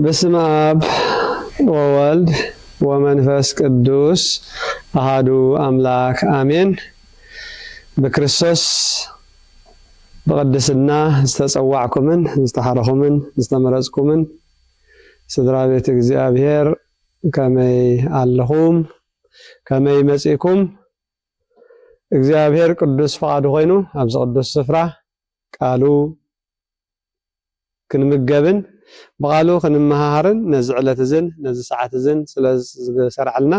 በስመ አብ ወወልድ ወመንፈስ ቅዱስ አሃዱ አምላክ አሜን። ብክርስቶስ ብቅድስና ዝተጸዋዕኩምን ዝተሓረኹምን ዝተመረጽኩምን ስድራ ቤት እግዚኣብሔር ከመይ ኣለኹም? ከመይ መጺእኩም? እግዚኣብሔር ቅዱስ ፍቓዱ ኮይኑ ኣብዚ ቅዱስ ስፍራ ቃሉ ክንምገብን ብቓሉ ክንመሃሃርን ነዚ ዕለት እዝን ነዚ ሰዓት እዝን ስለ ዝሰርዓልና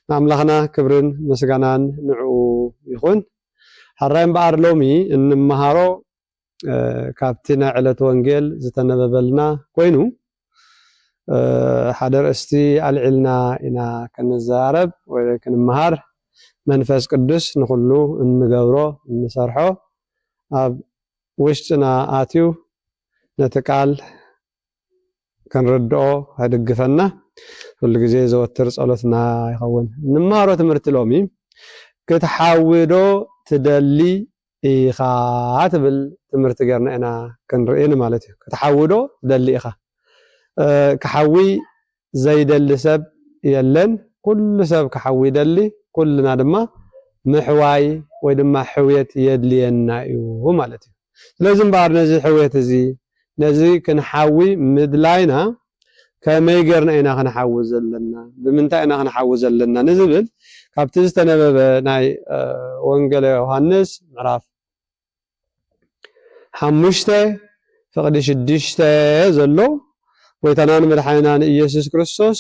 ንኣምላኽና ክብርን ምስጋናን ንዕኡ ይኹን። ሕራይ እምበኣር ሎሚ እንመሃሮ እ፣ ካብቲ ናይ ዕለት ወንጌል ዝተነበበልና ኮይኑ እ፣ ሓደ ርእስቲ ኣልዒልና ኢና ክንዘራረብ ወይ ክንመሃር። መንፈስ ቅዱስ ንኹሉ እንገብሮ እንሰርሖ ኣብ ውሽጥና ኣትዩ ነቲ ቃል ክንርድኦ ከድግፈና ኩሉ ግዜ ዘወትር ጸሎትና ይኸውን። እንመሃሮ ትምህርቲ ሎሚ ክትሓዊ ዶ ትደሊ ኢኻ ትብል ትምህርቲ ጌርና ኢና ክንርኢ ማለት እዩ። ክትሓዊ ዶ ትደሊ ኢኻ? እ፣ ክሓዊ ዘይደሊ ሰብ የለን። ኩሉ ሰብ ክሓዊ ይደሊ። ኩልና ድማ ምሕዋይ ወይ ድማ ሕውየት የድልየና እዩ ማለት እዩ። ስለዚ እምበኣር ነዚ ሕውየት እዚ ነዚ ክንሓዊ ምድላይና ከመይ ጌርና ኢና ክንሓዊ ዘለና? ብምንታይ ኢና ክንሓዊ ዘለና? ንዝብል ካብቲ ዝተነበበ ናይ እ፣ ወንጌለ ዮሃንስ ምዕራፍ ሓሙሽተ ፍቕዲ ሽዱሽተ ዘሎ ጎይታናን መድሓኒናን ኢየሱስ ክርስቶስ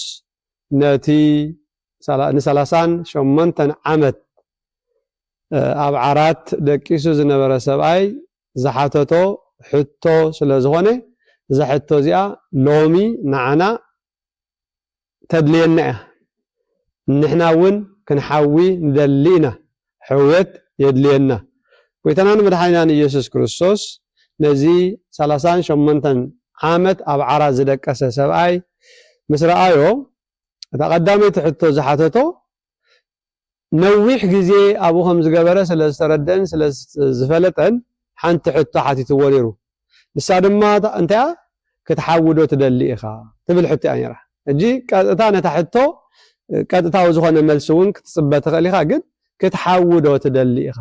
ነቲ ሰላ- ንሰላሳን ሸሞንተን ዓመት እ፣ ኣብ ዓራት ደቂሱ ዝነበረ ሰብኣይ ዝሓተቶ ሕቶ ስለ ዝኾነ እዛ ሕቶ እዚኣ ሎሚ ንዓና ተድልየና እያ። ንሕና እውን ክንሓዊ ንደሊ ኢና። ሕውየት የድልየና። ጎይታናን መድሓኒናን ኢየሱስ ክርስቶስ ነዚ ሰላሳን ሸሞንተን ዓመት ኣብ ዓራት ዝደቀሰ ሰብኣይ ምስ ረኣዮ እታ ቀዳመይቲ ሕቶ ዝሓተቶ ነዊሕ ግዜ ኣብኡ ከም ዝገበረ ስለ ዝተረደአን ስለ ዝፈለጠን ሓንቲ ሕቶ ሓቲትዎ ነይሩ። ንሳ ድማ እንታይ እያ? ክትሓዊ ዶ ትደሊ ኢኻ ትብል ሕቶ እያ ነይራ። ሕጂ ቀጥታ ነታ ሕቶ ቀጥታዊ ዝኾነ መልሲ እውን ክትጽበ ትኽእል ኢኻ፣ ግን ክትሓዊ ዶ ትደሊ ኢኻ?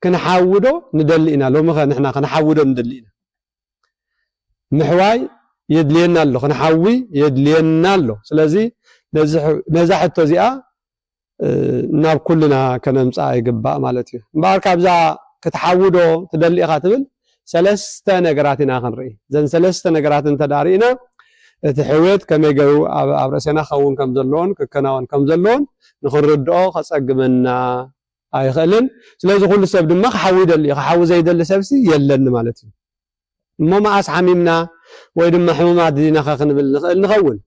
ክንሓዊ ዶ ንደሊ ኢና? ሎሚ ኸ ንሕና ክንሓዊ ዶ ንደሊ ኢና? ምሕዋይ የድልየና ኣሎ፣ ክንሓዊ የድልየና ኣሎ። ስለዚ ነዚ ሕ- ነዛ ሕቶ እዚኣ እ፣ ናብ ኩልና ከነምጽኣ ይግባእ ማለት እዩ። እምበኣር ካብዛ ክትሓዊ ዶ ትደሊ ኢኻ ትብል ሰለስተ ነገራት ኢና ክንርኢ። እዘን ሰለስተ ነገራት እንተ ደኣ ርኢና እቲ ሕውየት ከመይ ገይሩ ኣብ ኣብ ርእሴና ክኸውን ከም ዘለዎን ክከናወን ከም ዘለዎን ንኽንርድኦ ከጸግመና ኣይኽእልን። ስለዚ ኩሉ ሰብ ድማ ክሓዊ ይደሊ እዩ። ክሓዊ ዘይደሊ ሰብሲ የለን ማለት እዩ። እሞ መኣስ ሓሚምና ወይ ድማ ሕሙማት ዲና ኸ ክንብል ንኽእል ንኸውን?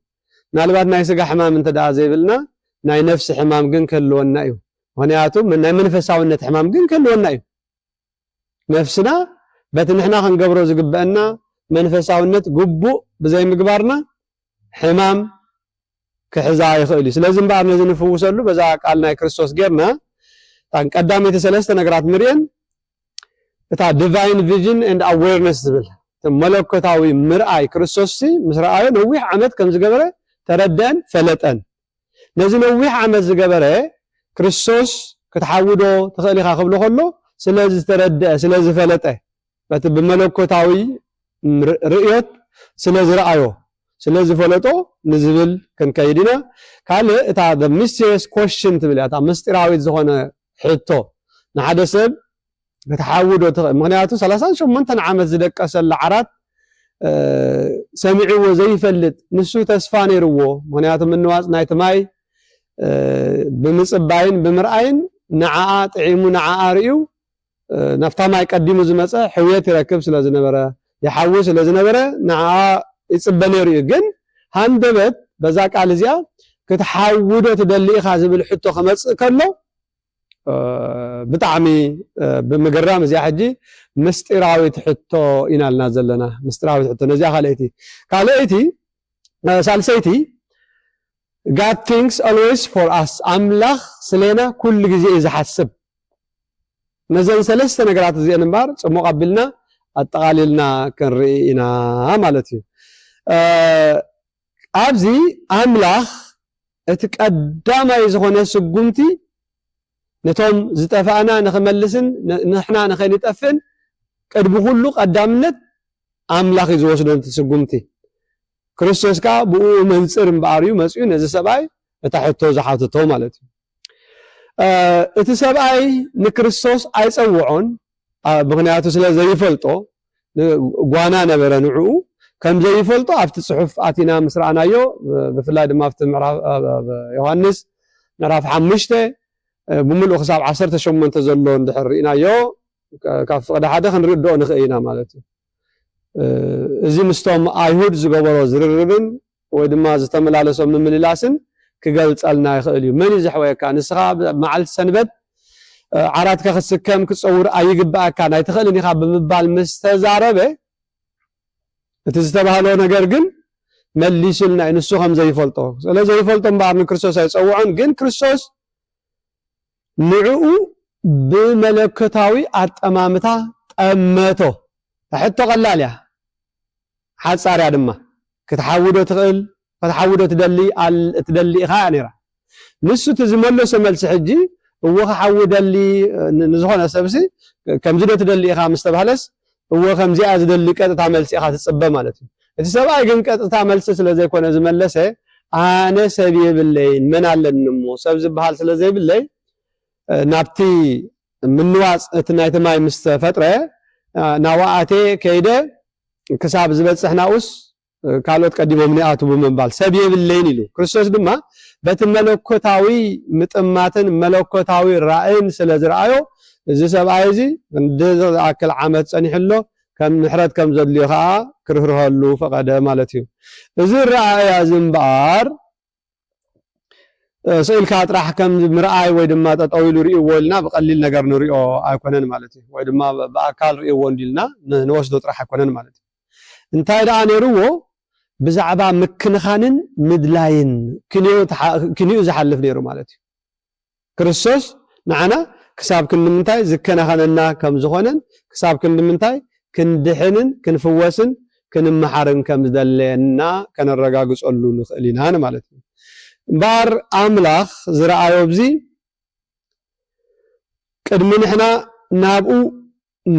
ምናልባት ናይ ስጋ ሕማም እንተ ደኣ ዘይብልና ናይ ነፍሲ ሕማም ግን ክህልወና እዩ። ምኽንያቱ ናይ መንፈሳውነት ሕማም ግን ክህልወና እዩ። ነፍስና በቲ ንሕና ክንገብሮ ዝግበአና መንፈሳውነት ግቡእ ብዘይምግባርና ሕማም ክሕዛ ይኽእል እዩ። ስለዚ እምበኣር ነዚ ንፍውሰሉ በዛ ቃል ናይ ክርስቶስ ጌርና እታን ቀዳመይቲ ሰለስተ ነገራት ንርእየን እታ divine vision and awareness ዝብል እቲ መለኮታዊ ምርኣይ ክርስቶስሲ ምስ ረኣዮ ነዊሕ ዓመት ከም ዝገበረ ተረደአን ፈለጠን። ነዚ ነዊሕ ዓመት ዝገበረ ክርስቶስ ክትሓዊ ዶ ትኽእል ኢኻ ክብሎ ከሎ ስለ ዝተረደአ ስለ ዝፈለጠ በቲ ብመለኮታዊ ር- ርእዮት ስለ ዝረኣዮ ስለ ዝፈለጦ ንዝብል ክንከይድ ኢና። ካልእ እታ the mysterious question ትብል እያ። እታ ምስጢራዊት ዝኾነ ሕቶ ንሓደ ሰብ ክትሓዊ ዶ ትኽእል? ምኽንያቱ ሰላሳን ሸሞንተን ዓመት ዝደቀሰላ ዓራት እ፣ ሰሚዕዎ ዘይፈልጥ ንሱ ተስፋ ነይርዎ። ምኽንያቱ ምንዋፅ ናይቲ ማይ እ፣ ብምፅባይን ብምርኣይን ንዓኣ ጥዒሙ ንዓኣ ርእዩ እ፣ ናብታ ማይ ቀዲሙ ዝመፀ ሕውየት ይረክብ ስለ ዝነበረ ይሓዊ ስለ ዝነበረ ንዓኣ ይፅበ ነይሩ እዩ። ግን ሃንደበት በዛ ቃል እዚኣ ክትሓዊ ዶ ትደሊ ኢኻ ዝብል ሕቶ ክመፅእ ከሎ ብጣዕሚ ብምግራም እዚኣ ሕጂ ምስጢራዊት ሕቶ ኢና ልና ዘለና። ምስጢራዊት ሕቶ ነዚኣ ካልኣይቲ ካልኣይቲ ሳልሰይቲ God thinks always for us፣ ኣምላኽ ስሌና ኩሉ ግዜ እዩ ዝሓስብ። ነዘን ሰለስተ ነገራት እዚአን እምበኣር ጽሙቕ ኣቢልና ኣጠቓሊልና ክንርኢ ኢና ማለት እዩ። ኣብዚ ኣምላኽ እቲ ቀዳማይ ዝኾነ ስጉምቲ ነቶም ዝጠፋእና ንኽመልስን ንሕና ንኸይንጠፍእን ቅድሚ ኩሉ ቀዳምነት ኣምላኽ እዩ ዝወስዶ ነቲ ስጉምቲ። ክርስቶስ ከኣ ብኡ መንጽር እምበኣር እዩ መጺኡ ነዚ ሰብኣይ እታ ሕቶ ዝሓተቶ ማለት እዩ። እቲ ሰብኣይ ንክርስቶስ ኣይጸውዖን፣ ምኽንያቱ ስለ ዘይፈልጦ ጓና ነበረ ንዕኡ። ከም ዘይፈልጦ ኣብቲ ጽሑፍ ኣቲና ምስ ረኣናዮ፣ ብፍላይ ድማ ኣብቲ ምዕራፍ ዮሃንስ ምዕራፍ ሓሙሽተ ብምሉእ ክሳብ ዓሰርተ ሸሞንተ ዘሎ እንድሕር ርኢናዮ ካብ ፍቕዲ ሓደ ክንርድኦ ንኽእል ኢና ማለት እዩ። እዚ ምስቶም ኣይሁድ ዝገበሮ ዝርርብን ወይ ድማ ዝተመላለሶ ምምልላስን ክገልጸልና ይኽእል እዩ። መን እዩ ዘሕወየካ? ንስኻ መዓልቲ ሰንበት ዓራትካ ክትስከም ክትጸውር ኣይግብኣካን ኣይትኽእልን ኢኻ ብምባል ምስ ተዛረበ እቲ ዝተባህሎ ነገር ግን መሊሱልና እዩ። ንሱ ከም ዘይፈልጦ ስለ ዘይፈልጦ እምበኣር ንክርስቶስ ኣይጸውዖን። ግን ክርስቶስ ንዕኡ ብመለኮታዊ ኣጠማምታ ጠመቶ። ሕቶ ቀላል እያ፣ ሓጻር እያ ድማ። ክትሓዊ ዶ ትኽእል? ክትሓዊ ዶ ትደሊ? ኣል-፣ ትደሊ ኢኻ እያ ነይራ። ንሱ እቲ ዝመለሶ መልሲ ሕጂ፣ እወ ክሓዊ ደሊ፣ ን-፣ ንዝኾነ ሰብሲ፣ ከምዚ ዶ ትደሊ ኢኻ ምስ ተባህለስ፣ እወ ከምዚኣ ዝደሊ ቀጥታ መልሲ ኢኻ ትጽበ ማለት እዩ። እቲ ሰብኣይ ግን ቀጥታ መልሲ ስለ ዘይኮነ ዝመለሰ፣ ኣነ ሰብ የብለይን፣ መን ኣለኒ እሞ? ሰብ ዝበሃል ስለ ዘይብለይ፣ ናብቲ ምንዋጽ እቲ ናይቲ ማይ ምስ ተፈጥረ፣ ናብኡ ኣትየ ከይደ ክሳብ ዝበጽሕ ናብኡስ ካልኦት ቀዲሞም ይኣትዉ ብምባል ሰብ የብለይን ኢሉ። ክርስቶስ ድማ በቲ መለኮታዊ ምጥማትን መለኮታዊ ራእይን ስለ ዝረኣዮ፣ እዚ ሰብኣይ እዚ ክንዲ ዝኣክል ዓመት ጸኒሑ ኣሎ፣ ከም ምሕረት ከም ዘድልዮ ከኣ ክርህርሀሉ ፈቐደ ማለት እዩ። እዚ ረኣያ እዚ እምበኣር፣ እ፣ ስኢልካ ጥራሕ ከም ምርኣይ ወይ ድማ ጠጠው ኢሉ ርእይዎ ኢልና ብቐሊል ነገር ንሪኦ ኣይኮነን ማለት እዩ። ወይ ድማ ብ-፣ ብኣካል ርእይዎ እንዲልና ን-፣ ንወስዶ ጥራሕ ኣይኮነን ማለት እዩ። እንታይ ደኣ ነይርዎ? ብዛዕባ ምክንኻንን ምድላይን ክንዮ ተሓ-፣ ክንዩ ዝሓልፍ ነይሩ ማለት እዩ። ክርስቶስ ንዓና ክሳብ ክንዲ ምንታይ ዝከናኸነና ከም ዝኾነን ክሳብ ክንዲ ምንታይ ክንድሕንን ክንፍወስን ክንመሓርን ከም ዝደለየና ከነረጋግጸሉ ንኽእል ኢና ማለት እዩ። እምበኣር ኣምላኽ ዝረኣዮ ኣብዚ ቅድሚ ንሕና ናብኡ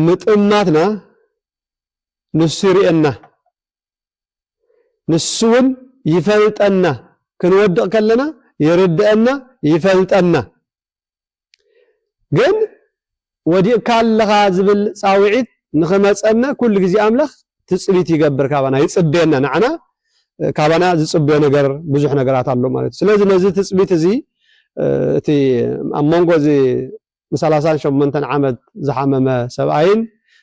ምጥማትና ንሱ ይርእየና። ንሱ እውን ይፈልጠና። ክንወድቕ ከለና ይርድአና፣ ይፈልጠና። ግን ወዲቕካ ኣለኻ ዝብል ጻውዒት ንኽመጸና ኩሉ ግዜ ኣምላኽ ትጽቢት ይገብር ካባና፣ ይጽበየና። ንዓና፣ እ፣ ካባና ዝጽበዮ ነገር ብዙሕ ነገራት ኣሎ ማለት እዩ። ስለዚ ነዚ ትጽቢት እዚ፣ እ፣ እቲ ኣብ መንጎ እዚ ንሰላሳን ሸሞንተን ዓመት ዝሓመመ ሰብኣይን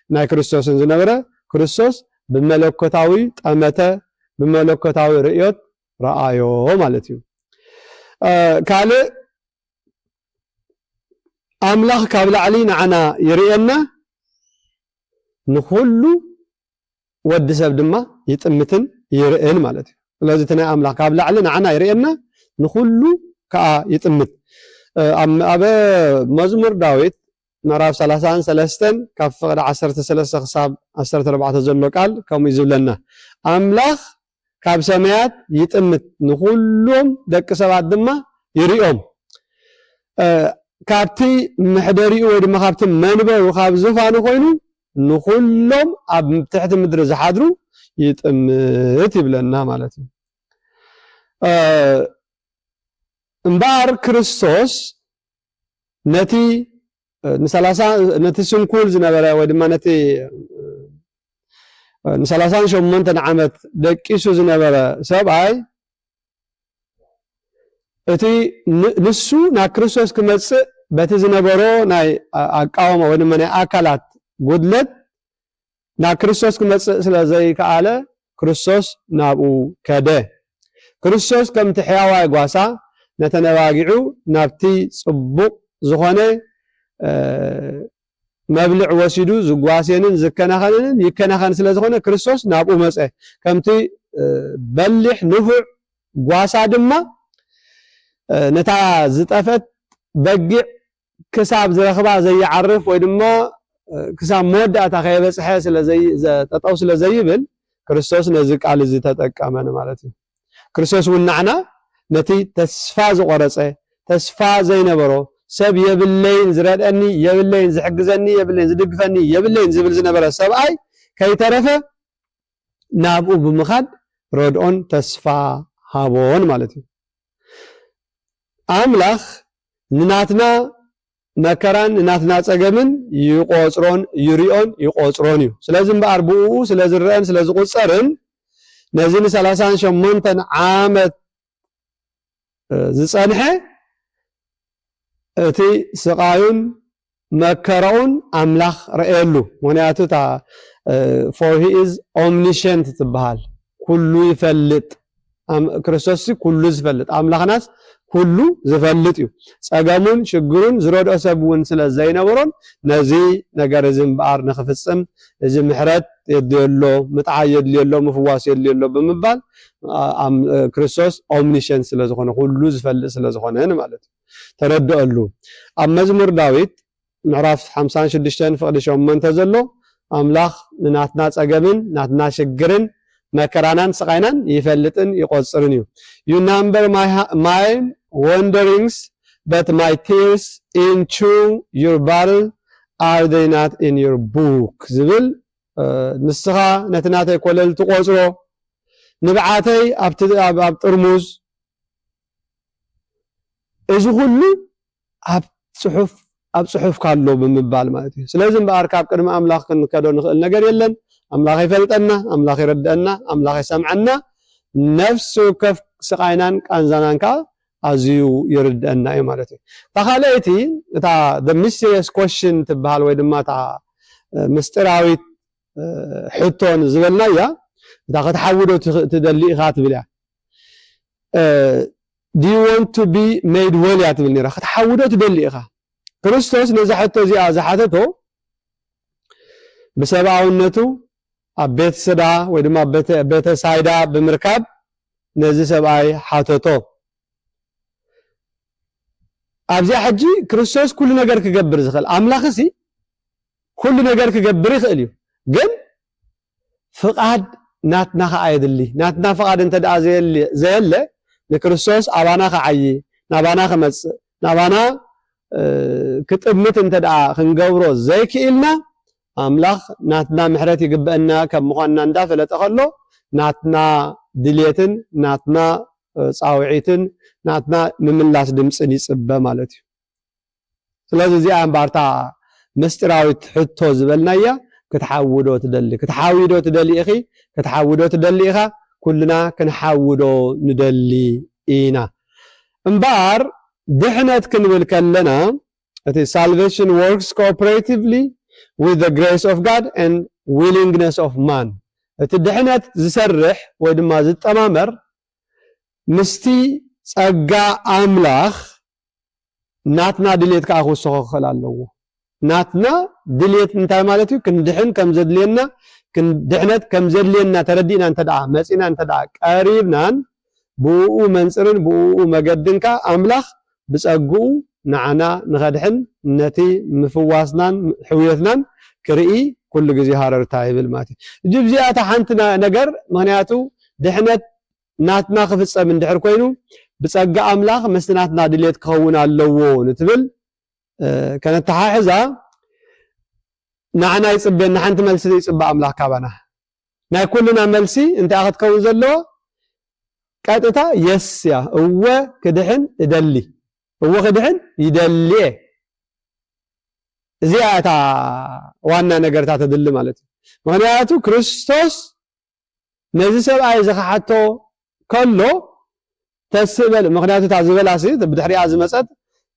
ናይ ክርስቶስን ዝነበረ፣ ክርስቶስ ብመለኮታዊ ጠመተ፣ ብመለኮታዊ ርእዮት ረኣዮ ማለት እዩ። እ፣ ካልእ ኣምላኽ ካብ ላዕሊ ንዓና ይርእየና፣ ንኹሉ ወዲ ሰብ ድማ ይጥምትን ይርእን ማለት እዩ። ስለዚ እቲ ናይ ኣምላኽ ካብ ላዕሊ ንዓና ይርእየና፣ ንኹሉ ከኣ ይጥምት። እ፣ ኣብ፣ ኣብ መዝሙር ዳዊት ምዕራፍ ሰላሳን ሰለስተን ካብ ፍቕዲ ዓሰርተ ሰለስተ ክሳብ ዓሰርተ ኣርባዕተ ዘሎ ቃል ከምኡ እዩ ዝብለና። ኣምላኽ ካብ ሰማያት ይጥምት፣ ንኹሎም ደቂ ሰባት ድማ ይርእዮም። እ፣ ካብቲ መሕደሪኡ ወይ ድማ ካብቲ መንበሩ፣ ካብ ዝፋኑ ኮይኑ ንኹሎም ኣብ ትሕቲ ምድሪ ዝሓድሩ ይጥምት ይብለና ማለት እዩ። እ፣ እምበኣር ክርስቶስ ነቲ፣ እ፣ ንሰላሳ፣ ነቲ ስንኩል ዝነበረ ወይ ድማ ነቲ፣ እ፣ ንሰላሳን ሸሞንተን ዓመት ደቂሱ ዝነበረ ሰብኣይ እቲ ን-፣ ንሱ ናብ ክርስቶስ ክመጽእ በቲ ዝነበሮ ናይ ኣ-፣ ኣቃውማ ወይ ድማ ናይ ኣካላት ጉድለት ናብ ክርስቶስ ክመጽእ ስለ ዘይከኣለ ክርስቶስ ናብኡ ከደ። ክርስቶስ ከምቲ ሕያዋይ ጓሳ ነተን ኣባጊዑ ናብቲ ጽቡቕ ዝኾነ መብልዕ ወሲዱ ዝጓስየንን ዝከናኸነንን ይከናኸን ስለ ዝኾነ ክርስቶስ ናብኡ መጸ። ከምቲ በሊሕ ንፉዕ ጓሳ ድማ ነታ ዝጠፈት በጊዕ ክሳብ ዝረኽባ ዘይዓርፍ ወይ ድማ ክሳብ መወዳእታ ከየበጽሐ ጠጠው ስለ ዘይብል ክርስቶስ ነዚ ቃል እዚ ተጠቀመ ማለት እዩ። ክርስቶስ እውን ንዓና ነቲ ተስፋ ዝቆረጸ፣ ተስፋ ዘይነበሮ፣ ሰብ የብለይን ዝረድአኒ የብለይን ዝሕግዘኒ የብለይን ዝድግፈኒ የብለይን ዝብል ዝነበረ ሰብኣይ ከይተረፈ ናብኡ ብምኻድ ረድኦን ተስፋ ሃቦን ማለት እዩ። ኣምላኽ ንናትና መከራን ንናትና ጸገምን ይቆጽሮን ይሪኦን ይቆጽሮን እዩ። ስለዚ እምበኣር ብኡ ስለ ዝረአን ስለ ዝቁጸርን ነዚ ንሰላሳን ሸሞንተን ዓመት ዝጸንሐ እቲ ስቓዩን መከራኡን ኣምላኽ ረእየሉ። ምኽንያቱ እታ for he is omniscient ትበሃል፣ ኩሉ ይፈልጥ። ክርስቶስ ኩሉ ዝፈልጥ ኣምላኽናስ ኩሉ ዝፈልጥ እዩ። ጸገሙን ሽግሩን ዝረድኦ ሰብ እውን ስለ ዘይነበሮን ነዚ ነገር እዚ እምበኣር ንኽፍጽም እዚ ምሕረት የድልዮ ኣሎ፣ ምጥዓይ የድልዮ ኣሎ፣ ምፍዋስ የድልዮ ኣሎ ብምባል ክርስቶስ ኦምኒሸንት ስለ ዝኾነ ኩሉ ዝፈልጥ ስለ ዝኾነን ማለት እዩ። ተረድኦሉ። ኣብ መዝሙር ዳዊት ምዕራፍ ሓምሳን ሽዱሽተን ፍቕዲ ሸሞንተ ዘሎ ኣምላኽ ንናትና ጸገምን ናትና ሽግርን መከራናን ስቓይናን ይፈልጥን ይቆጽርን እዩ። You number my, my wanderings, but my tears into your barrel are they not in your book ዝብል ንስኻ ነቲ ናተይ ኮለል ትቆጽሮ ንብዓተይ ኣብ ጥርሙዝ እዚ ኩሉ ኣብ ጽሑፍ ኣብ ጽሑፍካ ኣሎ ብምባል ማለት እዩ። ስለዚ እምበኣር ካብ ቅድሚ ኣምላኽ ክንከዶ ንኽእል ነገር የለን። ኣምላኽ ይፈልጠና፣ ኣምላኽ ይረድአና፣ ኣምላኽ ይሰምዐና። ነፍሲ ወከፍ ስቓይናን ቃንዛናን ከዓ ኣዝዩ ይርድአና እዩ ማለት እዩ። እታ ካልኣይቲ እታ the mysterious question ትበሃል ወይ ድማ እታ ምስጢራዊት ሕቶ ዝበልናያ እታ ክትሓውዶ ትደሊ ኢኻ ትብል እያ። Do you want to be made well እያ ትብል ነራ። ክትሓውዶ ትደሊ ኢኻ። ክርስቶስ ነዛ ሕቶ እዚኣ ዝሓተቶ ብሰብኣውነቱ ኣብ ቤት ስዳ ወይ ድማ ቤተ ሳይዳ ብምርካብ ነዚ ሰብኣይ ሓተቶ። ኣብዚኣ ሕጂ ክርስቶስ ኩሉ ነገር ክገብር ዝኽእል ኣምላኽ ሲ ኩሉ ነገር ክገብር ይኽእል እዩ። ግን ፍቓድ ናትና ከዓ የድሊ። ናትና ፍቓድ እንተ ደኣ ዘየለ ንክርስቶስ ኣባና ክዓዪ፣ ናባና ክመጽእ፣ ናባና ክጥምት እንተ ደኣ ክንገብሮ ዘይክኢልና ኣምላኽ ናትና ምሕረት ይግበአና ከም ምዃንና እንዳፈለጠ ከሎ ናትና ድልየትን ናትና ጻውዒትን ናትና ምምላስ ድምፅን ይፅበ ማለት እዩ። ስለዚ እዚኣ እምበኣርታ ምስጢራዊት ሕቶ ዝበልናያ ክትሓውዶ ትደሊ ክትሓዊዶ ትደሊ ኢኺ ክትሓውዶ ትደሊ ኢኻ። ኩልና ክንሓውዶ ንደሊ ኢና። እምበኣር ድሕነት ክንብል ከለና እቲ salvation works cooperatively with the grace of God and willingness of man። እቲ ድሕነት ዝሰርሕ ወይ ድማ ዝጠማመር ምስቲ ጸጋ ኣምላኽ ናትና ድሌት ከዓ ክውስኾ ክኽእል ኣለዎ። ናትና ድሌት እንታይ ማለት እዩ? ክንድሕን ከም ዘድልየና፣ ድሕነት ከም ዘድልየና ተረዲእና እንተ ደኣ መጺና እንተ ደኣ ቀሪብናን ብኡ መንጽርን ብኡ መገድን ከዓ ኣምላኽ ብጸግኡ ንዓና ንኸድሕን ነቲ ምፍዋስናን ሕውየትናን ክርኢ ኩሉ ግዜ ሃረርታ ይብል ማለት እዩ። እጂ እዚኣ እታ ሓንቲ ነገር ምክንያቱ ድሕነት ናትና ክፍጸም እንድሕር ኮይኑ ብጸጋ ኣምላኽ ምስቲ ናትና ድሌት ክኸውን ኣለዎ ንትብል ከነተሓሕዛ ንዓና ይጽበየና ሓንቲ መልሲ ይጽበ ኣምላኽ ካባና። ናይ ኩልና መልሲ እንታይ ክትከውን ዘለዎ ቀጥታ የስ እያ። እወ ክድሕን እደሊ፣ እወ ክድሕን ይደሊ እየ። እዚኣ እታ ዋና ነገርታ ተድሊ ማለት እዩ። ምክንያቱ ክርስቶስ ነዚ ሰብኣይ እዚ ክሓቶ ከሎ ተስእ በል። ምክንያቱ እታ ዝበላሲ ብድሕሪኣ ዝመፀት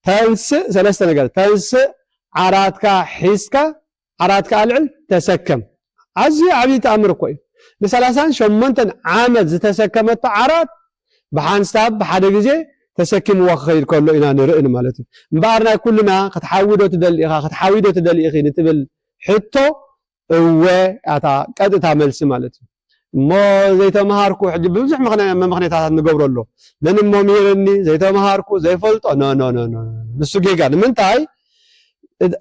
ተንስእ ሰለስተ ነገር ተንስእ ዓራትካ ሒዝካ ዓራትካ ኣልዕል ተሰከም። ኣዝዩ ዓብዪ ተኣምር እኮ እዩ። ንሰላሳን ሸሞንተን ዓመት ዝተሰከመቶ ዓራት ብሓንሳብ ብሓደ ግዜ ተሰኪምዎ ክኸይድ ከሎ ኢና ንርእን ማለት እዩ። እምበኣር ናይ ኩልና ክትሓዊ ዶ ትደሊ ኢኻ፣ ክትሓዊ ዶ ትደሊ ኢኺ ንትብል ሕቶ እወ እያ እታ ቀጥታ መልሲ ማለት እዩ። እሞ ዘይተምሃርኩ፣ ሕጂ ብዙሕ ምኽንያ-፣ መምኽንያታት ንገብሮ ኣሎ። መን እሞ ምሂርኒ? ዘይተምሃርኩ፣ ዘይፈልጦ፣ ኖ፣ ኖ፣ ኖ፣ ኖ፣ ኖ። ንሱ ጌጋ። ንምንታይ?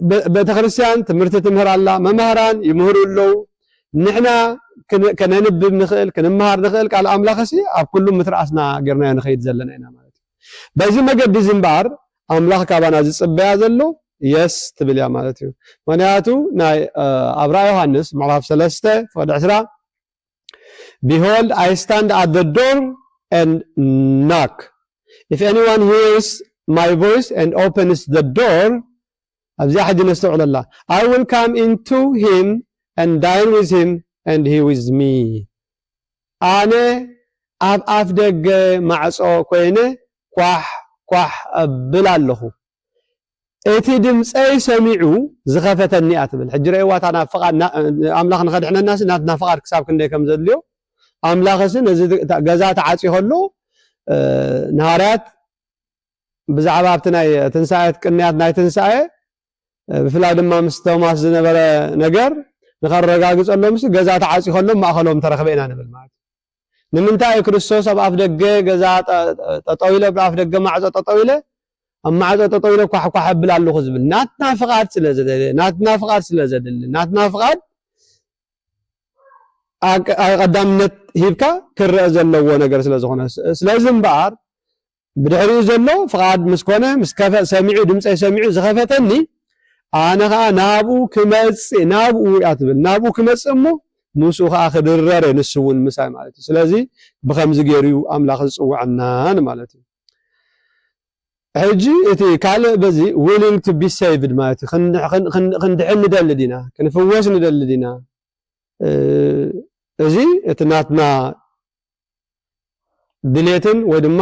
በ-፣ ቤተክርስትያን ትምህርቲ ትምህር ኣላ፣ መምህራን ይምህሩ ኣለዉ። ንሕና ክን-፣ ከነንብብ ንኽእል፣ ክንምሃር ንኽእል ቃል ኣምላኽሲ ኣብ ኩሉ ምትርኣስና ጌርናዮ ንኸይድ ዘለና ኢና ማለት እዩ። በዚ መገዲ እዚ እምበኣር ኣምላኽ ካባና ዝጽበያ ዘሎ የስ ትብል እያ ማለት እዩ። ምኽንያቱ ናይ፣ እ፣ ኣብ ራእይ ዮሃንስ ምዕራፍ ሰለስተ ፍቕዲ ዕስራ፣ "Behold, I stand at the door and knock. If anyone hears my voice and opens the door," ኣብዚኣ ሕጂ ነስተውዕለላ፣ "I will come into him and dine with him and he with me." ኣነ ኣብ ኣፍ ደገ ማዕጾ ኮይነ ኳሕ ኳሕ እብል ኣለኹ። እቲ ድምፀይ ሰሚዑ ዝኸፈተኒ እያ ትብል። ሕጂ ረእይዋ እታ ናብ ፍቓድ ና-፣ ኣምላኽ ንኸድሕነናሲ ናትና ፍቓድ ክሳብ ክንደይ ከም ዘድልዮ። ኣምላኽሲ ነዚ ድ-፣ እታ ገዛ ተዓፅዩ ከሎ፣ እ፣ ንሃዋርያት ብዛዕባ ኣብቲ ናይ ትንሳኤ ቅንያት ናይ ትንሳኤ፣ እ፣ ብፍላይ ድማ ምስ ቶማስ ዝነበረ ነገር ንኸረጋግጸሎምሲ ገዛ ተዓፅዩ ከሎ ማእኸሎም ተረኽበ ኢና ንብል ማለት እዩ። ንምንታይ እዩ ክርስቶስ ኣብ ኣፍ ደገ ገዛ ጠ-፣ ጠጠው ኢለ፣ ኣብ ኣፍ ደገ ማዕጾ ጠጠው ኢለ፣ ኣብ ማዕጾ ጠጠው ኢለ ኳሕ ኳሕ እብል ኣለኹ ዝብል? ናትና ፍቓድ ስለ ዘደለ፣ ናትና ፍቓድ ስለ ዘድሊ፣ ናትና ፍቓድ ኣቀ-፣ ኣቀዳምነት ሂብካ ክረአ ዘለዎ ነገር ስለ ዝኾነ። ስ-፣ ስለዚ እምበኣር ብድሕሪኡ ዘሎ ፍቓድ ምስ ኮነ፣ ምስ ከፈ-፣ ሰሚዑ፣ ድምፀይ ሰሚዑ ዝኸፈተኒ፣ ኣነ ኸዓ ናብኡ ክመጽእ፣ ናብኡ እያ ትብል፣ ናብኡ ክመጽእ እሞ ምስኡ ኸዓ ክድረር እየ፣ ንሱ እውን ምሳይ ማለት እዩ። ስለዚ ብኸምዚ ገይሩ እዩ ኣምላኽ ዝጽውዐና ማለት እዩ። ሕጂ እቲ ካልእ በዚ willing to be saved ማለት እዩ። ክን-፣ ክን-፣ ክን-፣ ክንድሕን ንደሊ ዲና? ክንፍወስ ንደሊ ዲና? እ፣ እዚ እቲ ናትና ድሌትን ወይ ድማ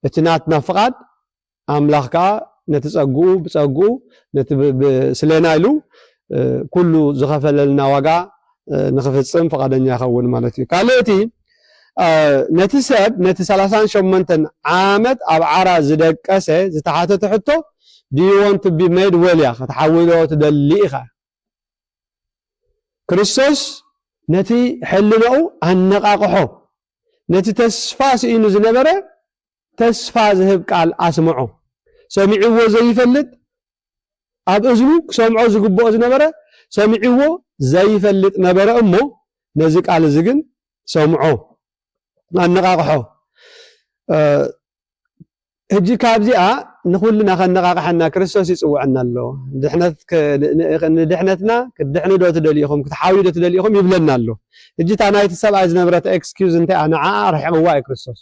እቲ ናትና ፍቓድ፣ ኣምላኽ ከኣ ነቲ ጸግኡ፣ ብጸግኡ፣ ነቲ ብ-፣ ብ-፣ ስሌና ኢሉ፣ እ፣ ኩሉ ዝኸፈለልና ዋጋ፣ እ፣ ንኽፍጽም ፍቓደኛ ይኸውን ማለት እዩ። ካልእ እቲ፣ እ፣ ነቲ ሰብ፣ ነቲ ሰላሳን ሸሞንተን ዓመት ኣብ ዓራ ዝደቀሰ ዝተሓተተ ሕቶ፣ "Do you want to be made well?" እያ። ክትሓዊ ዶ ትደሊ ኢኻ? ክርስቶስ ነቲ ሕልናኡ ኣነቓቕሖ። ነቲ ተስፋ ስኢኑ ዝነበረ ተስፋ ዝህብ ቃል ኣስምዖ። ሰሚዕዎ ዘይፈልጥ፣ ኣብ እዝኑ ክሰምዖ ዝግብኦ ዝነበረ ሰሚዕዎ ዘይፈልጥ ነበረ እሞ፣ ነዚ ቃል እዚ ግን ሰምዖ፣ ኣነቓቕሖ። እ፣ ሕጂ ካብዚኣ ንኹልና ከነቓቕሐና ክርስቶስ ይጽውዐና ኣሎ። ድሕነት ክ-፣ ን-፣ ን-፣ ንድሕነትና ክትድሕኑ ዶ ትደልዩ ኢኹም፣ ክትሓውዩ ዶ ትደልዩ ኢኹም ይብለና ኣሎ። ሕጂ እታ ናይቲ ሰብኣይ ዝነበረት ኤክስኪውዝ እንታይ እያ? ንዓኣ ኣርሒቕዋ እዩ ክርስቶስ።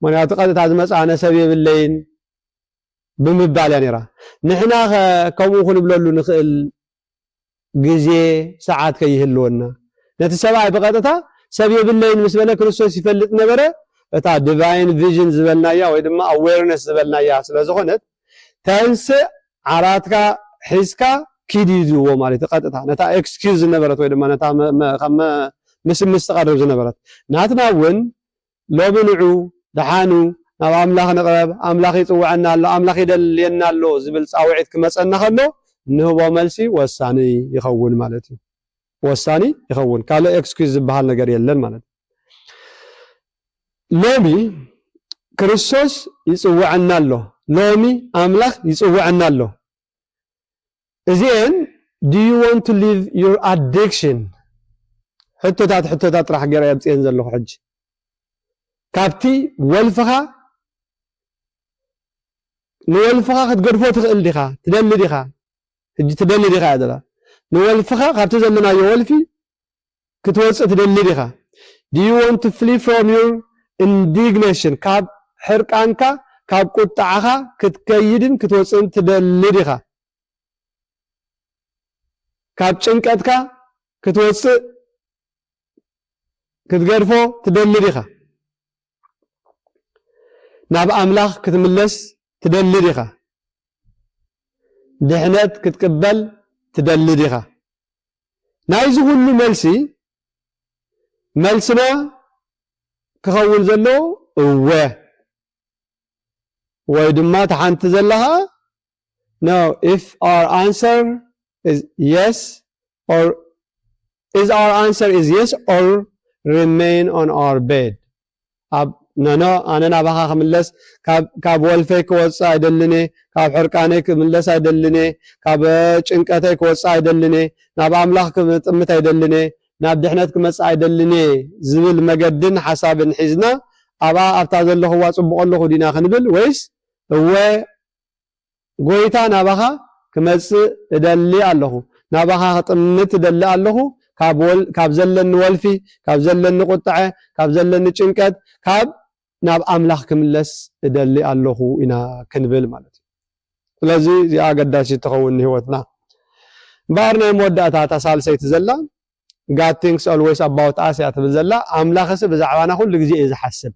ምኽንያቱ ቀጥታ ዝመጽእ ኣነ ሰብ የብለይን ብምባል እያ ነይራ። ንሕና ኸ ከምኡ ክንብለሉ ንኽእል ግዜ ሰዓት ከይህልወና። ነቲ ሰብኣይ ብቐጥታ ሰብ የብለይን ምስ በለ ክርስቶስ ይፈልጥ ነበረ። እታ ዲቫይን ቪዥን ዝበልናያ ወይ ድማ ኣዌርነስ ዝበልናያ ስለ ዝኾነት፣ ተንስእ፣ ዓራትካ ሒዝካ ኪድ እዩ ዝብዎ ማለት እዩ። ቀጥታ ነታ ኤክስኪውዝ ዝነበረት ወይ ድማ ነታ መ-፣ መ-፣ ካብ መ-፣ ምስምስ ትቐርብ ዝነበረት። ናትና እውን ሎሚ ንዑ፣ ደሓኑ፣ ናብ ኣምላኽ ንቕረብ፣ ኣምላኽ ይጽውዐና ኣሎ፣ ኣምላኽ ይደልየና ኣሎ ዝብል ጻውዒት ክመጸና ከሎ፣ እንህቦ መልሲ ወሳኒ ይኸውን ማለት እዩ። ወሳኒ ይኸውን። ካልእ ኤክስኪውዝ ዝበሃል ነገር የለን ማለት እዩ። ሎሚ ክርስቶስ ይጽውዐና ኣሎ። ሎሚ ኣምላኽ ይጽውዐና ኣሎ። እዚኤን፣ "Do you want to leave your addiction?" ሕቶታት፣ ሕቶታት ጥራሕ ገይረ እየ ኣምጽኤን ዘለኹ ሕጂ። ካብቲ ወልፍኻ፣ ንወልፍኻ ክትገድፎ ትኽእል ዲኻ? ትደሊ ዲኻ? ሕጂ ትደሊ ዲኻ እያ ዘላ። ንወልፍኻ ካብቲ ዘለናዮ ወልፊ ክትወጽእ ትደሊ ዲኻ? Do you want to flee from your indignation? ካብ ሕርቃንካ፣ ካብ ቁጥዓኻ ክትከይድን ክትወጽእን ትደሊ ዲኻ? ካብ ጭንቀትካ ክትወጽእ፣ ክትገድፎ ትደሊ ዲኻ? ናብ ኣምላኽ ክትምለስ ትደሊ ዲኻ? ድሕነት ክትቅበል ትደሊ ዲኻ? ናይዚ ኩሉ መልሲ፣ መልስና ክኸውን ዘለዎ እወ። ወይ ድማ ተሓንቲ ዘለኻ? No, if our answer is yes, or is our answer is yes, or remain on our bed. ኣብ ነኖ ኣነ ናባኻ ክምለስ፣ ካብ ወልፈይ ክወፅእ ኣይደልን እየ፣ ካብ ሕርቃነይ ክምለስ ኣይደልን እየ፣ ካብ ጭንቀተይ ክወፅእ ኣይደልን እየ፣ ናብ ኣምላኽ ክጥምት ኣይደልን እየ፣ ናብ ድሕነት ክመፅእ ኣይደልን እየ ዝብል መገድን ሓሳብን ሒዝና ኣብኣ ኣብታ ዘለኹዋ ፅቡቕ ኣለኹ ዲና ክንብል፣ ወይስ እወ ጎይታ ናባኻ ክመጽእ እደሊ ኣለኹ፣ ናባኻ ክጥምት እደሊ ኣለኹ፣ ካብ ዘለኒ ወልፊ፣ ካብ ዘለኒ ቁጥዐ፣ ካብ ዘለኒ ጭንቀት፣ ካብ ናብ ኣምላኽ ክምለስ እደሊ ኣለኹ ኢና ክንብል ማለት እዩ። ስለዚ እዚኣ ኣገዳሲት ትኸውን ንህይወትና። እምበኣር ናይ መወዳእታ እታ ሳልሰይቲ ዘላ God thinks always about us እያ ትብል ዘላ። ኣምላኽሲ ብዛዕባና ኩሉ ግዜ እዩ ዝሓስብ።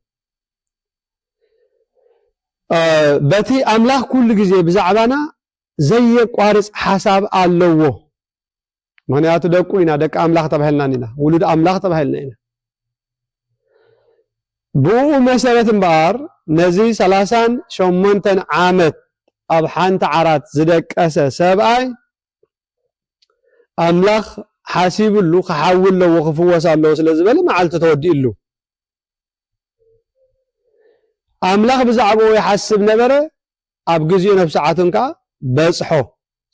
በቲ ኣምላኽ ኩሉ ግዜ ብዛዕባና ዘየቋርጽ ሓሳብ ኣለዎ። ምኽንያቱ ደቁ ኢና፣ ደቂ ኣምላኽ ተባሂልና ኢና፣ ውሉድ ኣምላኽ ተባሂልና ኢና። ብኡ መሰረት እምበኣር ነዚ ሰላሳን ሸሞንተን ዓመት ኣብ ሓንቲ ዓራት ዝደቀሰ ሰብኣይ ኣምላኽ ሓሲብሉ ክሓዊ ኣለዎ ክፍወስ ኣለዎ ስለ ዝበለ መዓልቱ ተወዲእሉ። ኣምላኽ ብዛዕባኡ ይሓስብ ነበረ፣ ኣብ ግዜኡን ኣብ ሰዓቱን ከኣ በጽሖ።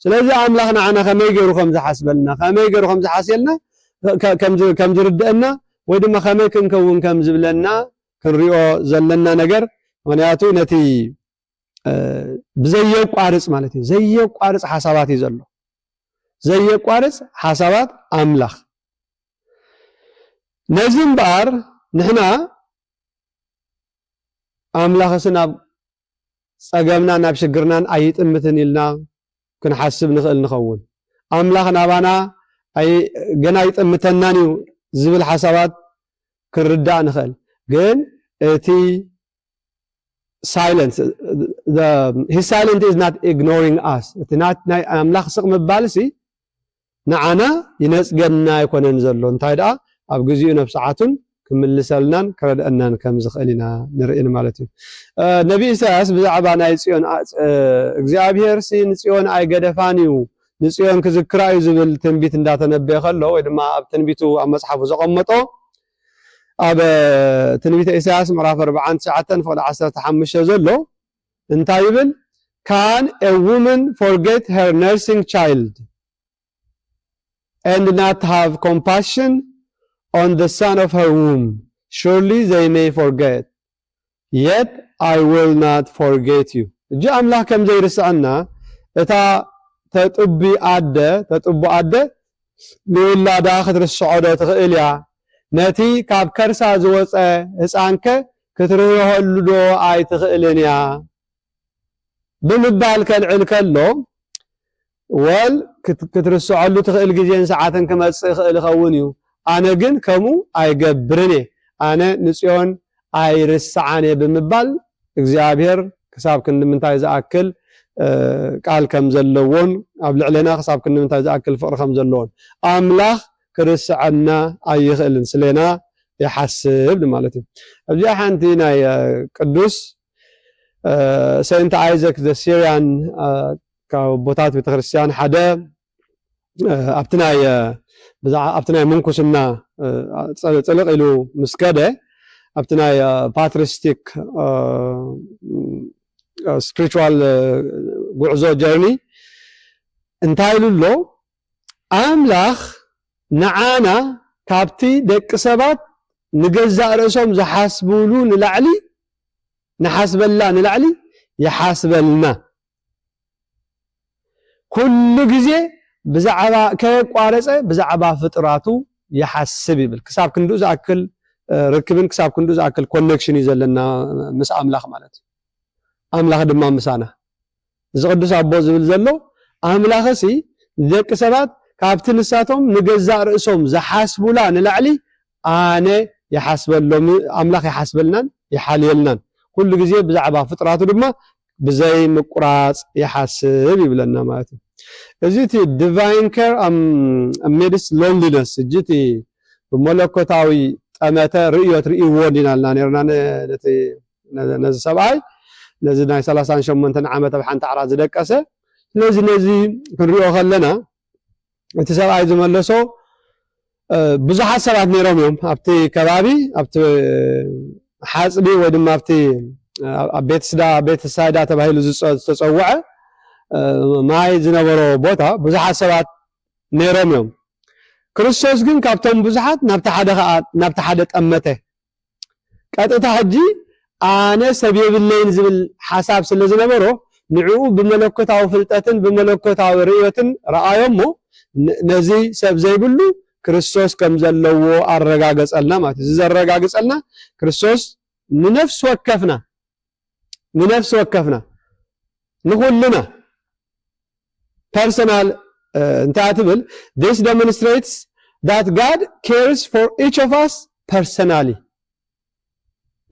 ስለዚ ኣምላኽ ንዓና ከመይ ገይሩ ከም ዝሓስበልና፣ ከመይ ገይሩ ከም ዝሓስየልና፣ ከ-፣ ከም ዝ-፣ ከም ዝርድአና ወይ ድማ ከመይ ክንከውን ከም ዝብለና ክንሪኦ ዘለና ነገር፣ ምኽንያቱ ነቲ፣ እ፣ ብዘየቋርጽ ማለት እዩ፣ ዘየቋርጽ ሓሳባት እዩ ዘሎ። ዘየቋርጽ ሓሳባት ኣምላኽ። ነዚ እምበኣር ንሕና ኣምላኽሲ ናብ ጸገምና ናብ ሽግርናን ኣይጥምትን ኢልና ክንሓስብ ንኽእል ንኸውን። ኣምላኽ ናባና ኣይ-፣ ገና ኣይጥምተናን እዩ ዝብል ሓሳባት ክንርዳእ ንኽእል። ግን እቲ ሳይለንስ፣ the፣ his silent is not ignoring us። እቲ ናት-፣ ናይ ኣምላኽ ስቕ ምባልሲ ንዓና ይነጽገና ኣይኮነን ዘሎ። እንታይ ደኣ ኣብ ግዜኡ ናብ ሰዓቱን ክምልሰልናን ክረድአናን ከም ዝኽእል ኢና ንርኢ ማለት እዩ። እ፣ ነቢ ኢሳያስ ብዛዕባ ናይ ጽዮን ኣ-፣ እ፣ እግዚኣብሄርሲ ንጽዮን ኣይገደፋን እዩ፣ ንጽዮን ክዝክራ እዩ ዝብል ትንቢት እንዳተነበየ ከሎ፣ ወይ ድማ ኣብ ትንቢቱ ኣብ መጽሓፉ ዘቐመጦ፣ ኣብ ትንቢተ ኢሳያስ ምዕራፍ ኣርብዓን ትሽዓተን ፍቕዲ ዓሰርተ ሓሙሽተ ዘሎ እንታይ ይብል? Can a woman forget her nursing child and not have compassion on the son of her womb? Surely they may forget, yet I will not forget you. እጂ ኣምላኽ ከም ዘይርስዐና፣ እታ ተጥቢ ኣደ፣ ተጥቡ ኣደ ንውላዳ ክትርስዖ ዶ ትኽእል እያ? ነቲ ካብ ከርሳ ዝወጸ ህጻንከ ክትርህርሀሉ ዶ ኣይትኽእልን እያ? ብምባል ከልዕል ከሎ፣ ወል ክት-፣ ክትርስዐሉ ትኽእል ግዜን ሰዓትን ክመጽእ ይኽእል ይኸውን እዩ። ኣነ ግን ከምኡ ኣይገብርን እየ። ኣነ ንጽዮን ኣይርስዓን እየ ብምባል እግዚኣብሔር ክሳብ ክንዲ ምንታይ ዝኣክል፣ እ፣ ቃል ከም ዘለዎን ኣብ ልዕሌና ክሳብ ክንዲ ምንታይ ዝኣክል ፍቕሪ ከም ዘለዎን ኣምላኽ ክርስዐና ኣይኽእልን፣ ስሌና ይሓስብ ማለት እዩ። ኣብዚኣ ሓንቲ ናይ፣ እ፣ ቅዱስ፣ እ፣ ሰንት ኣይዘክ ዘ ሲርያን፣ እ፣ ካብ ኣቦታት ቤተክርስትያን ሓደ፣ እ፣ ኣብቲ ናይ፣ እ፣ ብዛዕ-፣ ኣብቲ ናይ ምንኩስና፣ እ፣ ጸ-፣ ጽልቕ ኢሉ ምስ ከደ፣ ኣብቲ ናይ፣ እ፣ ፓትሪስቲክ፣ እ፣ እ፣ ስፒሪቹዋል፣ እ፣ ጉዕዞ ጀርኒ እንታይ ኢሉ ኣሎ? ኣምላኽ ንዓና ካብቲ ደቂ ሰባት ንገዛእ ርእሶም ዝሓስብሉ ንላዕሊ፣ ንሓስበላ ንላዕሊ ይሓስበልና። ኩሉ ግዜ ብዛዕባ፣ ከየቋረጸ ብዛዕባ ፍጥራቱ ይሓስብ ይብል። ክሳብ ክንድኡ ዝኣክል፣ እ፣ ርክብን ክሳብ ክንድኡ ዝኣክል ኮኔክሽን እዩ ዘለና ምስ ኣምላኽ ማለት እዩ። ኣምላኽ ድማ ምሳና። እዚ ቅዱስ ኣቦ ዝብል ዘሎ፣ ኣምላኽሲ ንደቂ ሰባት ካብቲ ንሳቶም ንገዛእ ርእሶም ዝሓስቡላ ንላዕሊ ኣነ ይሓስበሎም፣ ኣምላኽ ይሓስበልናን ይሓልየልናን። ኩሉ ግዜ ብዛዕባ ፍጥራቱ ድማ ብዘይ ምቁራጽ ይሓስብ ይብለና ማለት እዩ። እዚ እቲ ዲቫይን ኬር ኣም-፣ ኣሚድስት ሎንሊነስ፣ እጂ እቲ ብመለኮታዊ ጠመተ ርእዮት ርእይዎ እንዲና ልና ነርና ነ-፣ ነቲ፣ ነ-፣ ነዚ ሰብኣይ። ነዚ ናይ ሰላሳን ሸሞንተን ዓመት ኣብ ሓንቲ ዓራት ዝደቀሰ። ስለዚ ነዚ ክንሪኦ ከለና እቲ ሰብኣይ ዝመለሶ ብዙሓት ሰባት ነይሮም እዮም ኣብቲ ከባቢ፣ ኣብቲ ሓፅቢ ወይ ድማ ኣብቲ ኣብ ቤትስዳ ቤትሳይዳ ተባሂሉ ዝተፀውዐ ማይ ዝነበሮ ቦታ ብዙሓት ሰባት ነይሮም እዮም። ክርስቶስ ግን ካብቶም ብዙሓት ናብቲ ሓደ ኸዓ ናብቲ ሓደ ጠመተ። ቀጥታ ሕጂ ኣነ ሰብ የብለይን ዝብል ሓሳብ ስለ ዝነበሮ ንዕኡ ብመለኮታዊ ፍልጠትን ብመለኮታዊ ርእዮትን ረኣዮ እሞ ነዚ ሰብ ዘይብሉ ክርስቶስ ከም ዘለዎ ኣረጋገጸልና ማለት እዩ። እዚ ዘረጋግጸልና ክርስቶስ ንነፍሲ ወከፍና ንነፍሲ ወከፍና ንኹልና personal እንታይ ትብል? This demonstrates that God cares for each of us personally.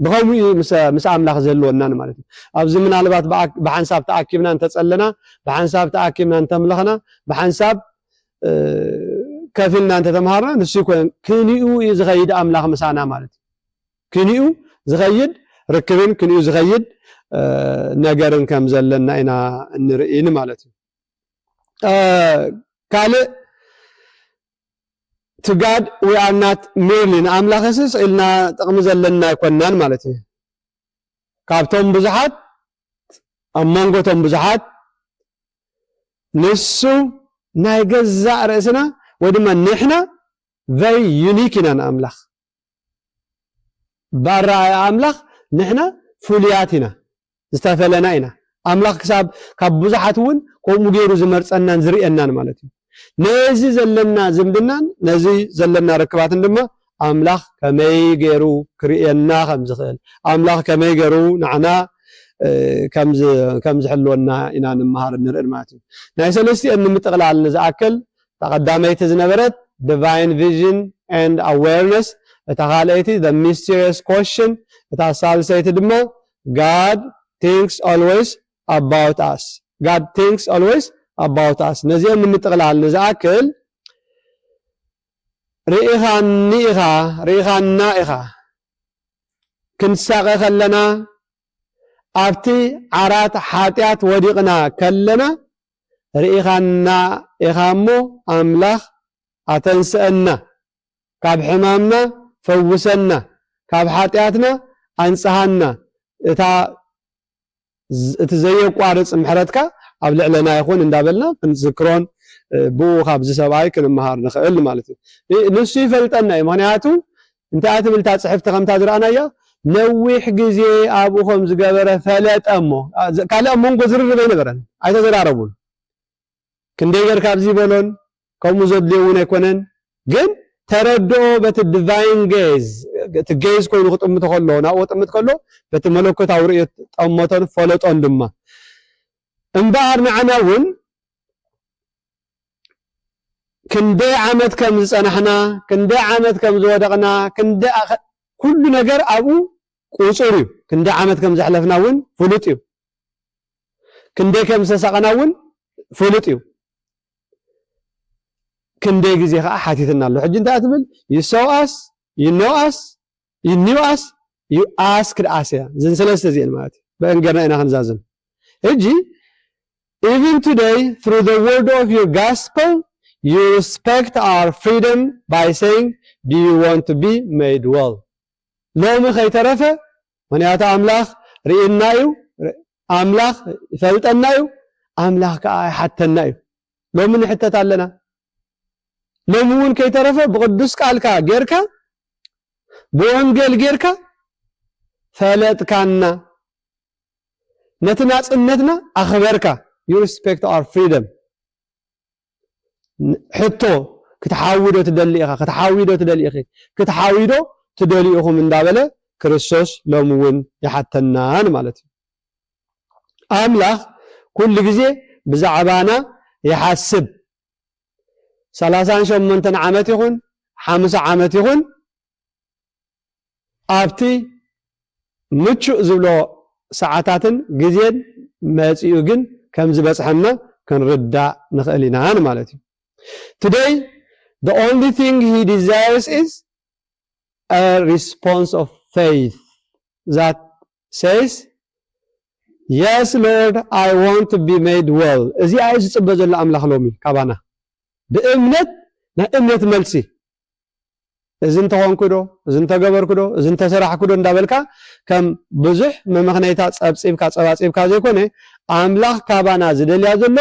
ብኸምኡ እዩ ምስ ኣምላኽ ዘህልወናን ማለት እዩ። ኣብዚ ምናልባት ብሓንሳብ ተኣኪብና እንተጸለና፣ ብሓንሳብ ተኣኪብና እንተምለኽና፣ ብሓንሳብ ከፊልና እንተተምሃርና ንሱ ይኮን ክንኡ እዩ ዝኸይድ ኣምላኽ ምሳና ማለት እዩ። ክንኡ ዝኸይድ ርክብን ክንኡ ዝኸይድ ነገርን ከም ዘለና ኢና እንርእይን ማለት እዩ። ካልእ to God we are not merely ንኣምላኽስ ኢልና ጥቕሚ ዘለና ኣይኮንናን ማለት እዩ። ካብቶም ብዙሓት ኣብ መንጎቶም ብዙሓት ንሱ ናይ ገዛእ ርእስና ወይ ድማ ንሕና very unique ኢና ንኣምላኽ። ብኣረኣእያ ኣምላኽ ንሕና ፍሉያት ኢና፣ ዝተፈለና ኢና። ኣምላኽ ክሳብ ካብ ብዙሓት እውን ከምኡ ገይሩ ዝመርጸናን ዝርእየናን ማለት እዩ። ነዚ ዘለና ዝምድናን ነዚ ዘለና ርክባትን ድማ ኣምላኽ ከመይ ገይሩ ክርእየና ከም ዝኽእል፣ ኣምላኽ ከመይ ገይሩ ንዓና ከም ዝሕልወና ኢና ንምሃር ንርእን ማለት እዩ። ናይ ሰለስቲኦን ንምጥቕላል ንዝኣክል እታ ቀዳመይቲ ዝነበረት divine vision and awareness፣ እታ ካልኣይቲ the mysterious question፣ እታ ሳልሰይቲ ድማ God thinks always about us። God thinks always about us። ነዚኦም ንምጥቕላል ንዝኣክል ርኢኻኒ ኢኻ፣ ርኢኻና ኢኻ። ክንሳቐ ከለና ኣብቲ ዓራት ሓጢኣት ወዲቕና ከለና ርኢኻና ኢኻ እሞ ኣምላኽ ኣተንስአና፣ ካብ ሕማምና ፈውሰና፣ ካብ ሓጢኣትና ኣንጽሃና፣ እታ እቲ ዘየቋርጽ ምሕረትካ ኣብ ልዕለና ይኹን እንዳበልና ክንዝክሮን ብኡ ካብዚ ሰብኣይ ክንመሃር ንኽእል ማለት እዩ። ንሱ ይፈልጠና እዩ። ምኽንያቱ እንታይ ትብል እታ ጽሕፍቲ ከምታ ዝረኣናያ ነዊሕ ግዜ ኣብኡ ከም ዝገበረ ፈለጠ እሞ ካልእ ኣብ መንጎ ዝርርብ ኣይነበረን፣ ኣይተዘራረቡን። ክንደይ ጌርካ ኣብዚ በሎን ከምኡ ዘድልዮ እውን ኣይኮነን። ግን ተረድኦ በቲ divine gaze፣ እቲ gaze ኮይኑ ክጥምቶ ከሎ ናብኡ ክጥምት ከሎ በቲ መለኮታዊ ርእየት ጠመቶን ፈለጦን ድማ። እምበኣር ንዓና እውን ክንደይ ዓመት ከም ዝጸናሕና፣ ክንደይ ዓመት ከም ዝወደቕና፣ ክንደይ ኩሉ ነገር ኣብኡ ቁጹር እዩ። ክንደይ ዓመት ከም ዘሕለፍና እውን ፍሉጥ እዩ። ክንደይ ከም ዝተሳቐና እውን ፍሉጥ እዩ። ክንደይ ግዜ ከዓ ሓቲትና ኣሎ። ሕጂ እንታይ ትብል? You saw us, you know us, you knew us, you asked us እያ። እዘን ሰለስተ እዚአን ማለት እዩ። ብአን ገርና ኢና ክንዛዝም። ሕጂ even today through the word of your gospel you respect our freedom by saying, do you want to be made well? ሎሚ ከይተረፈ ምኽንያቱ ኣምላኽ ርእየና እዩ፣ ኣምላኽ ይፈልጠና እዩ፣ ኣምላኽ ከዓ ይሓተና እዩ። ሎሚ ንሕተት ኣለና። ሎሚ እውን ከይተረፈ ብቅዱስ ቃልካ ጌርካ ብወንጌል ጌርካ ፈለጥካና፣ ነቲ ናጽነትና ኣኽበርካ። You respect our freedom። ሕቶ ክትሓዊ ዶ ትደሊ ኢኻ? ክትሓዊ ዶ ትደሊ ኢኺ? ክትሓዊ ዶ ትደልዩ ኢኹም እንዳበለ ክርስቶስ ሎሚ እውን ይሓተናን ማለት እዩ። ኣምላኽ ኩሉ ግዜ ብዛዕባና ይሓስብ። ሰላሳን ሸሞንተን ዓመት ይኹን ሓምሳ ዓመት ይኹን ኣብቲ ምቹእ ዝብሎ ሰዓታትን ግዜን መጺኡ ግን ከም ዝበጽሐና ክንርዳእ ንኽእል ኢና ማለት እዩ። Today the only thing he desires is a response of faith that says, Yes Lord, I want to be made well። እዚኣ እዩ ዝፅበ ዘሎ ኣምላኽ ሎሚ ካባና። ብእምነት፣ ናይ እምነት መልሲ። እዚ እንተኾንኩ ዶ፣ እዚ እንተገበርኩ ዶ፣ እዚ እንተሰራሕኩ ዶ እንዳበልካ ከም ብዙሕ መመኽነይታ ጸብጺብካ ጸባጺብካ ዘይኮነ፣ ኣምላኽ ካባና ዝደልያ ዘሎ